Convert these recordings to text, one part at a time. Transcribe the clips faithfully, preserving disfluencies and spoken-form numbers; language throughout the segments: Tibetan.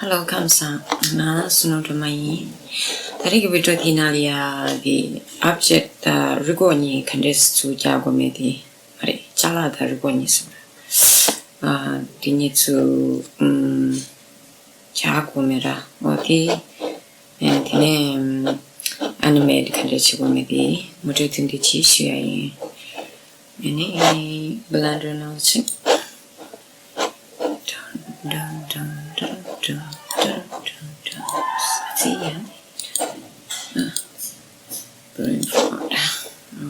Hello, ཁམས་བཟང་། ང་བསོད་ནམས་སྒྲོལ་མ་ཡིན། ད་རེས་ཀྱི་བི་ཌིའོ་དེའི་ནང་ལ་ཡ་དེ་ཨོབ་ཇེག་དང་རུས་ཀོག་གཉིས་ག་འདྲས་ཚུར་རྒྱག་དགོས་མེད་དེ། མ་རེད། ཅ་ལག་དང་རུས་ཀོག་གཉིས་སོང་ར། ཨ། དེ་གཉིས་ཚུར་ཨམ། རྒྱག་དགོས་མེད་ར། འོ་དེ། ཨ། དེ་ནས་ཨ་ནི་མེད་ག་འདྲས་བྱེད་དགོས་མེད་དེ་ངོ་སྤྲོད་ཐུང་ཐུང་ཅིག་ཞུ་ཡ་ཡིན། ཨ་ནི་བྷི་ལེན་ཌར་ནང་ཕྱིན། ཌོན་ཌོན་ཌོན་ཌོན་ཌོན་ཌོན་ཌོན། ཨ་ཙི་ཡ། ཨ། Bring forward. ཨོ་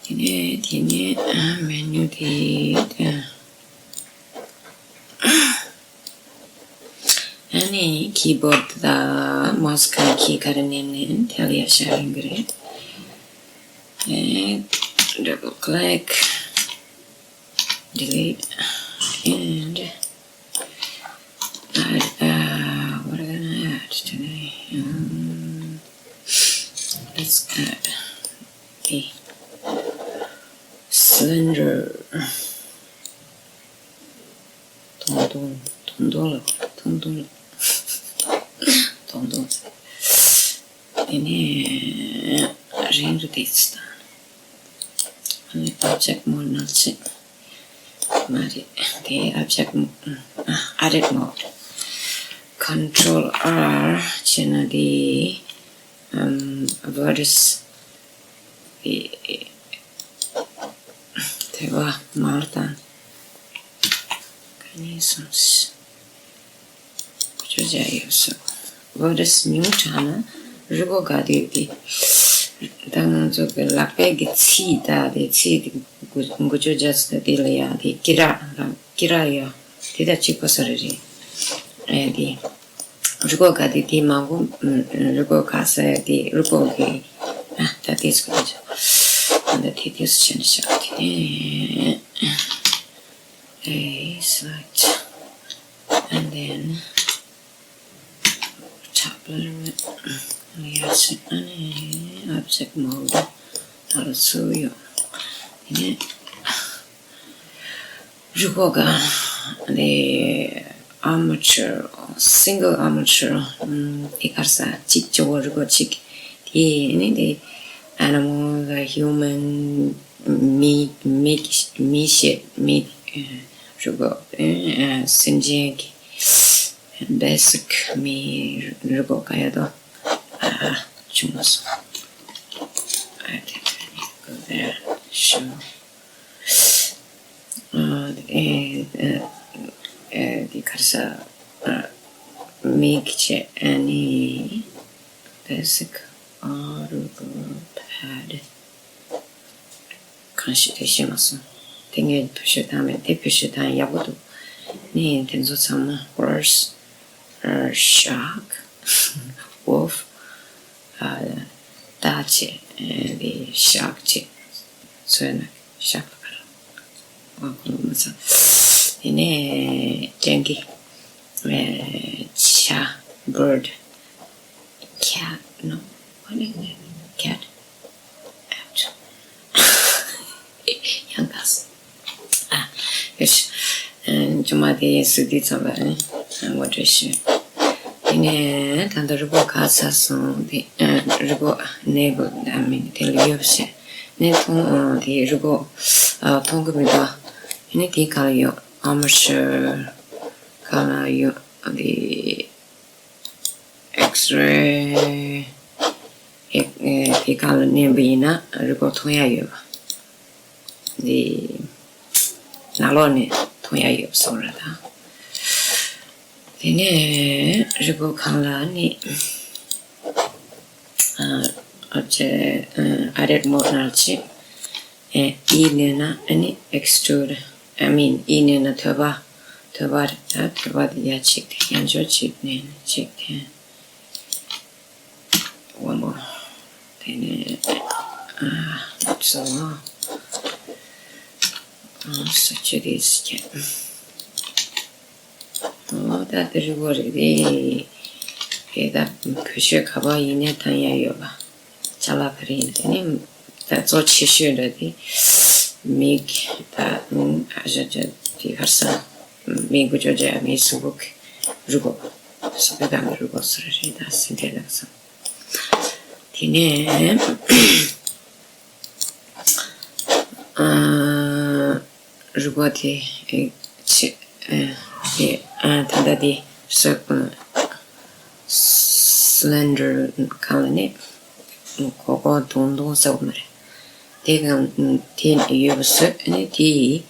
ཡ། དེ་ནས་དེ་ནས་ཨ། མེ་ནུ་དེ། ཨ། ཨ་ནི་ཀི་བྷོཌ་དང་མའོ་སི་གི་ཁི་ག་རེ་ནས་ནས་ཐལ་ཡ་ཤ་རིང་གི་རེད། And double click, delete, and add, uh, what are we gonna add today? Um, let's add the cylinder. ཐུང་ཐུང་ཐུང་ཐུང་ལ། ཐུང་ཐུང་ལ། ཐུང་ཐུང་ལ། དེ་ནས་རིང་རུ་དེ་ཚོ་དང་། ཨ་ནི་ཨོབ་ཇེག་མོཌ་ནང་ཕྱིན། མ་རེད། དེ་ཨོབ་ཇེག་མོཌ། ཨ། ཨེ་ཌིཊ་མོཌ། Control R བྱས་ན་དེ། ཨམ། ཝར་ཌི་སི་དེ། དེ་བ་མར་དང་། ག་ནས་སོང་། ཅོ་ཅོ་ཡོད་སོང་། ཝར་ཌི་སི་ཉུང་དྲགས་ན་རུས་ཀོག་ག་དུས་དེ། ད་ང་ཚོ་གི་ལག་པའི་གི་ཚིགས་དང་དེ་ཚིགས་དེ་འགུལ་འགུལ་སྐྱོད་རྒྱག་ས་དེ་ལ་ཡ་དེ་སྐེ་རགས་རང་སྐེ་རགས་ཡོད་དེ་དང་གཅིག་པ་ས་རེད་རེད། ཨེ་དེ། རུས་ཀོག་ག་དུས་དེ་མང་པོ། རུས་ཀོག་ག་ས་ཡ་དེ་རུས་ཀོག་གི། ཨ། ད་དེ་ཚོ་གི་ཆ། ཨ། ད་དེ་དེ་ཚོ་བྱས་ནས་བཞག་དེ་ནས། ཨེ། select and then top layer ཡར་ཕྱིན། ཨ་ནི་ཨོབ་ཇེག་མོཌ་ལ་ཚུར་ཡོང་། དེ་ནས་རུས་ཀོག་ག་དེ་armature, single armature དེ་ག་རེ་ཟ། གཅིག་གཅིག་པོ་རུས་ཀོག་གཅིག་དེ་ནི་དེ་animal, human, མི་མི་མི་ཤེས་མི་རུས་ཀོག་སེམས་ཅན་གྱི་basic མི་རུས་ཀོག་ག་ཡོད་དོ། ཨ། བྱུང་སོང་། I think I need to go there. Sure. ཨ། ཨེ། ཨེ། དེ་ག་རེ་ཟ། ཨ། མིག་བྱས། ཨ་ནི་basic auto pad གང་ཞིག་དེ་ཤེས་མ་སོང་། དེ་ངས་བེད་སྤྱོད་བཏང་མེད། དེ་བེད་སྤྱོད་བཏང་ཡག་པོ་འདུག་ནི་དེ་ཚོ་ཚང་མ་ཝར་ཌི་སི། ཨ། ཤག་ཝོལ་ཕི། ཨ། རྟ་བྱས། ཨ། དེ་ཤག་བྱས། ཚོས་ན་ཤག་ལ་ག་རེ། ཨ། ཁོ་ལ་མ་ཚང་། དེ་ནས་སྤྱང་ཀི། ཨ། བྱ། བྷར་ཌི། Cat, no. What is it? Cat. Ouch. ཡང་དགའ་སོང་། ཨ། ཡོ་ཤི། ཨ། ཇོ་མོ་དེ་སུ་དེ་ཚང་མ་ཨ། ངོ་སྤྲོད་ཞུ། དེ་ནས་ད་ལྟ་རུས་ཀོག་ག་ཚར་སོང་། དེ། ཨ། རུས་ཀོག་ནད་འབུ། I mean དེ་ལ་ཡོད་བྱས་ནས་མཐོང་། ཨ། དེ་རུས་ཀོག་ཨ། མཐོང་གི་མི་འདུག་དེ་ནས་དེ་ག་ལ་ཡོད། armature ག་ལ་ཡོད། དེ། X-ray ཨེ། ཨེ། དེ་ག་ལ་མནན་པ་ཡིན་ན་རུས་ཀོག་མཐོང་ཡ་ཡོད་པ། འདི་ནང་ལོགས་ནས་མཐོང་ཡ་ཡོད་པ་སོང་ར་ད། དེ་ནས་རུས་ཀོག་སྒང་ལ་ནི། ཨ། ཨ་ཅེ། ཨ། ཨེ་ཌིཊ་མོཌ་ནང་ཕྱིན། ཨེ། ཨི་མནན་ན་ཨ་ནི་extrude, I mean ཨི་མནན་ན་ཐོད་པ། ཐོད་པ་རེད་ད། ཐོད་པ་དེ་ཡ་གཅིག་དེ་ཡང་འཇོག་གཅིག་མནན་ན་གཅིག་དེ། One more. དེ་ནས་ཨ། ཚོ། ཨ། ས་ཆུ་དེ་སྐྱེ། ཨོ། ད་དེ་རུས་ཀོག་རེད་དེ། དེ་ད་བེད་སྤྱོད་ག་པར་ཡིན་ནའི་བཏང་ཡ་ཡོད་པ། ཅ་ལག་ག་རེ་ཡིན་དེ་ནི་ད་གཙོ་ཆེ་ཤོས་འདྲ་དེ་མིག་ད། ཨ། ཞ་ཅ་དེ་ག་རེ་ཟ། མི་འགུལ་སྐྱོད་བྱས་མི་གཟུགས་པོ་གི་རུས་ཁོག་གཟུགས་པོའི་སྒང་གི་རུས་ཁོག་སོགས་རེད་ད་ཟིན་བྲིས་ལབ་སོང་། དེ་ནས་ཨ། རུས་ཁོག་དེ་ཨེ་ཆེ་ཨེ་དེ་ཨ་ད་ལྟ་དེ་སོ་སི་ལིན་ཌར་གང་ལ་ནི་གོག་གོག་དུང་དུང་ཟེར་བ་མ་རེད། དེ་གང་དེ་ཡོད་པ་བཟོས་ཨ་ནི་དེ་ཡིས་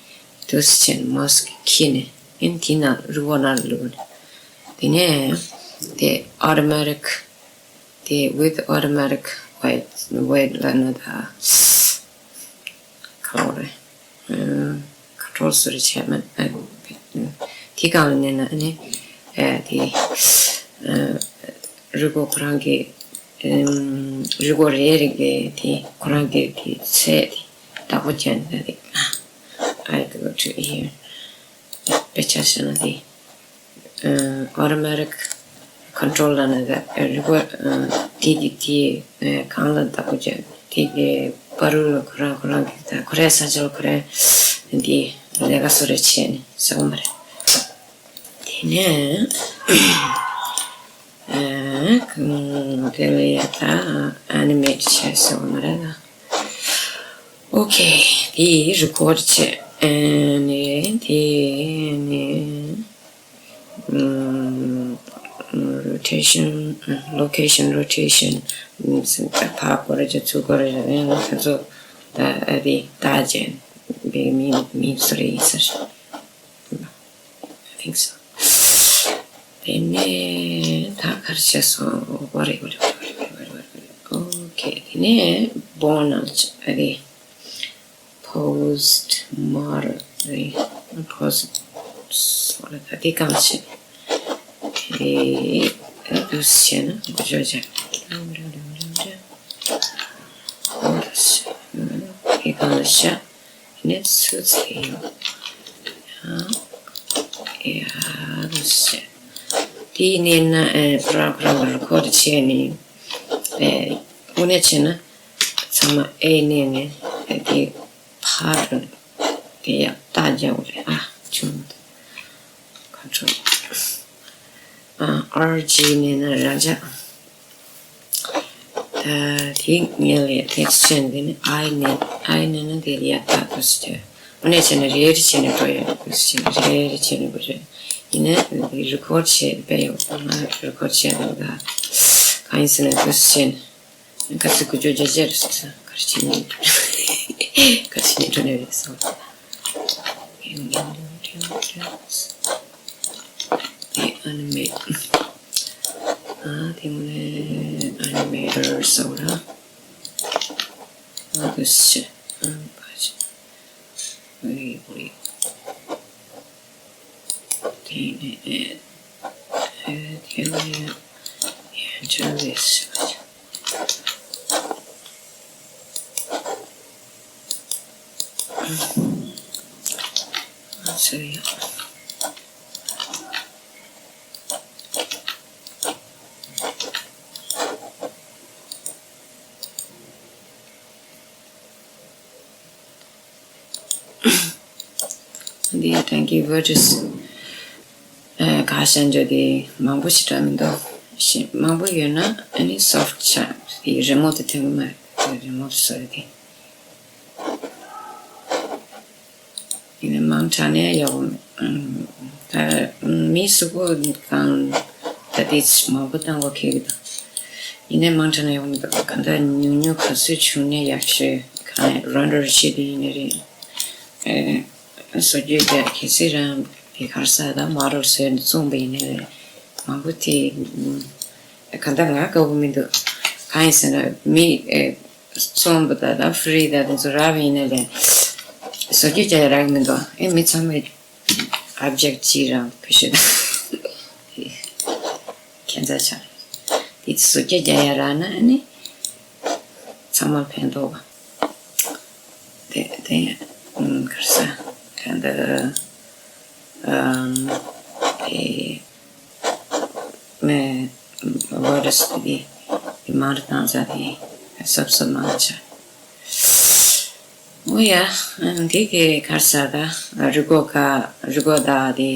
དུས་ཆེན་མོ་སི་ཁྱེར་ནས་ཨ་ནི་དེ་ནང་རུས་ཁོག་ནང་ལ་བླུགས་ནས་དེ་ནས་དེ་ཨོ་ཊོ་མེ་ཊིག་དེ་with automatic weight weight ལབ་ན་ད་ག་རེ་ཨ་ཁོན་ཊྲོལ་སུ་རེ་བྱས་མ་ཨ་དེ་སྒང་ལ་མནན་ན་ཨ་ནི་ཨ་དེ་ཨ་རུས་ཁོག་ཁོ་རང་གི་ཨམ་རུས་ཁོག་རེ་རེ་གི་དེ་ཁོ་རང་གི་དེ་ཚད་དེ་བདག་པོ་བྱས་ནས་དེ་I go to here དཔེ་ཆ་བཞག་ན་དེ། ཨ་ཨོ་ཊོ་མེ་ཊིག་ཁོན་ཊྲོལ་ལབ་ན་ད་རུས་ཁོག་ཨ་དེ་དེ་དེ་ཨ་གང་ལ་བདག་པོ་བྱས་དེ་གི་བར་རུ་ལ་ཁོ་རང་ཁོ་རང་གི་ད་ཁོ་རའི་ས་ཆ་ལ་ཁོ་རའི་དེ་ལས་ཀ་སོ་རེ་བྱས་ནས་ཟེར་བ་མ་རེད། དེ་ནས་ཨ་གང་དེ་ལ་ཡ་ད་ཨ་ནི་མེཊ་བྱས་ཟེར་བ་མ་རེད་ད། ཨོ་ཁེ། དེ་རི་ཀོཌ་བྱས། ཨ་ནི་དེ་ནི་ཨམ་རོ་ཊེ་ཤན། ལོ་ཁེ་ཤན་རོ་ཊེ་ཤན། ཕར་སྐོར་རེ་བྱས་ཚུར་སྐོར་རེ་བྱས་ཨ་ནི་ང་ཚོ་ད་ཨ་དེ་ད་བྱས་པའི་མི་མི་སུ་རེད་ཡིན་ས་རེད། I think so. དེ་ནས་ད་ག་རེ་བྱས་སོང་། ཝ་རེ་ཝ་རེ་ཝ་རེ། ཨོ་ཁེ། དེ་ནས་བོན་ནང་ཨ་རེ། པོ་སི་ཊི་མོར་ཊེམ་རེད། པོ་སི་ཊི་སོགས་ལ་ད་དེ་གང་བྱས། དེ་དུས་བྱས་ན་འགུལ་སྐྱོད་བྱས། དེ་གང་ལ་བྱས། ནས་སུ་ཚེ་ཡོད། ཡང་ཡར་ཟེར། དེའི་གནས་ན་ཨེ་ཁོ་རང་ཁོ་རང་གི་རི་ཀོཌ་བྱས་ནས་ཨེ་དངོས་གནས་བྱས་ན་ཚང་མ་ཨེ་གནས་ནས་ཨེ་དེ་ཕར་འགྲོ་ནས་དེ་ཡང་རྟགས་རྒྱག་དགོས་རེད། ཨ་ཆུང་ཁོན་ཊྲོལ། ཨ་ཨར་ཇི་གནས་ན་ར་ཇ། ད་དེ་ངས་ལས་དེ་ཚོ་བྱས་ནས་དེ་ནི་ཨའི་ནས་ཨའི་ནས་ན་དེ་ལ་ཡ་ད་དུ་སི་ཆེ། འོ་ནས་བྱས་ནས་རེ་རེ་བྱས་ནས་འགྲོ་ཡོད་དུ་སི་ཆེ་རེ་རེ་བྱས་ནས་འགྲོ་ཡོད། ཡིན་ན་རི་ཀོཌ་བྱས་དཔེ་ཡོད་ང་རི་ཀོཌ་བྱས་འདུག་ད་གང་ཡིན་ཟེར་ན་དུ་སི་ཆེ་ནས་ག་ཚོད་འགུལ་སྐྱོད་རྒྱག་རྒྱག་རེད་ཟེར་ས་ག་རེ་བྱས་ནས་ག་རེ་བྱས་ནས་འགྲོ་ནས་རེད་ཟེར་བ། དེ་ཨ་ནི་མེ། ཨ་དེ་ངོ་ནས་ཨ་ནི་མེ་ཊར་ཟེར་བ་ར། ཨ་དུ་སི་ཨ་ནི་པ་ཆ་ཨི་ཨི་དེ་ནས་ཨེ་དེ་ནས་ཡན་ཆད་ལས་ཟེར་བ་ཆ། ཨ་ཟེར་ཡ། འདི་ཡ་ཐེང་ཀིའུ་ཝར་ཌིས་ཨ་ཁ་ཤས་འཇོག་དེ་མང་པོ་ཞིག་འདྲ་མི་འདུག་ཞེ་མང་པོ་ཡོད་ན་ཨ་ནི་སོབ་ཆགས་དེ་རི་མོ་དེ་ཐོན་གི་མ་རེད། རི་མོ་དེ་བཟོ་རེད་དེ། ཡིན་ནའི་མང་དྲགས་ནའི་ཡག་པོ་མེད། ད་མི་གཟུགས་པོ་གང་ད་དེ་མང་པོ་བཏང་དགོས་ཁེལ་གི་འདུག་ཡིན་ནའི་མང་དྲགས་ན་ཡག་པོ་མི་འདུག་གང་ལྟར་ཉུང་ཉུང་ག་ཚོད་བྱུང་ནའི་ཡག་ཤོས་གང་རོན་རོ་བྱེད་དེ་ཡིན་ནའི་རེད། ཨེ་བཟོ་བཅོས་རྒྱག་གལ་སྲིད་རང་དེ་ག་རེ་ཟ་ད་མ་རོ་བཟོས་ནས་བཙོང་པ་ཡིན་ནའི་རེད། མང་པོ་དེ་གང་ལྟར་ང་དགའ་པོ་མི་འདུག་གང་ཡིན་ཟེར་ན་མི་ཨེ། རྩོམ་པ་དང་ད་ཕི་རི་དང་དེ་ཚོ་རག་པ་ཡིན་ན་ལས་བཟོ་བཅོས་རྒྱག་ཡ་རག་གི་མི་འདུག་ཨེ་མི་ཚང་མས་ཨབ་ཇེག་ཅིག་རང་བེད་སྤྱོད་ཁྱད་མཚར་ཆགས། དེ་ཚོ་བཟོ་བཅོས་རྒྱག་ཡ་རག་ན་ཨ་ནི་ཚང་མ་ཕན་ཐོགས་པ། དེ་དེ་ག་རེ་ཟ་ག་འདི་ཨམ་དེ། ནས་ཝ་རེ་སི་དེ་དེ་མང་རུ་བཏང་ཚར་དེ་སོབ་སོབ་མང་རུ་ཆགས། འོ་ཡ། འདི་གི་གར་ས་ད་རི་གོ་ཀ་རི་གོ་ད་དེ་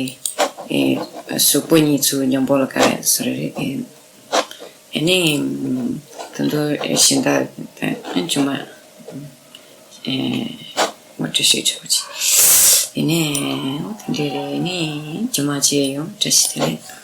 གཟུགས་པོ་གཉིས་ཚུར་མཉམ་པོ་ལ་ག་སོ་རེ་རེ། ཨེ་ནི་དུ་འདུ་ཤིན་ད་ཨེ་ཇུ་མ་ཨེ་ངོ་སྤྲོད་ཞིག་ཆོག་ཅིག་ཨེ་ནི་འོ་དེ་འདྲ་རེད། ཨེ་ནི་ཇུ་མ་ཆེ་ཡོང་བཀྲ་ཤིས་བདེ་ལེགས།